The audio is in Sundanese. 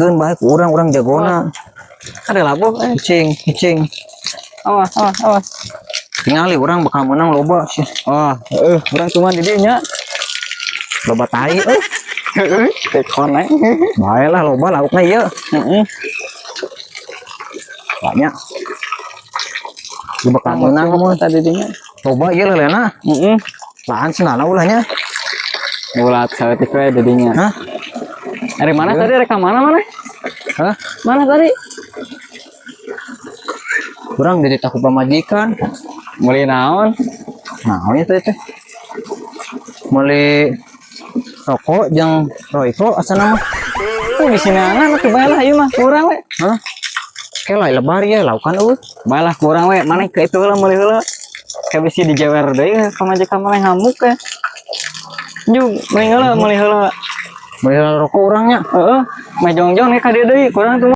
Keun bae ku urang, urang jagona. Ada labuh eh. Cicing, cicing. Awas, awas, awas. Tingali urang bakal menang loba sih. Oh, heeh, urang cuma di dieu nya. Loba tai euy. Heeh, tekon eh. Bae lah, loba laukna ieu. Heeh. Banyak. Lu bakal menang mah. Tadi dinya. Loba ieu lelena. Heeh. Lahan sendalna ulahnya. Ulat saeutik we di dinya. Hah? Dari mana tadi, rek ka mana mana? Hah? Mana tadi? Urang dititah ku pamajikan. Meuli naon? Naon ya teh teh? Meuli rokok jeung Royco asana mah. Tuh di sini atuh, bae lah ieu mah kurang we. Hah? Kayak lah lebar ya laukan euy. Bae lah, kurang we, mana ke itu lah, meuli heula. Kayak bisi dijewer deui pamajikan mana, ngamuk ya. Jug, meuli heula, meuli heula. Meuli rokok urangnya. Heeh, meh jongjong nih ka dieu deui, kurang tuh.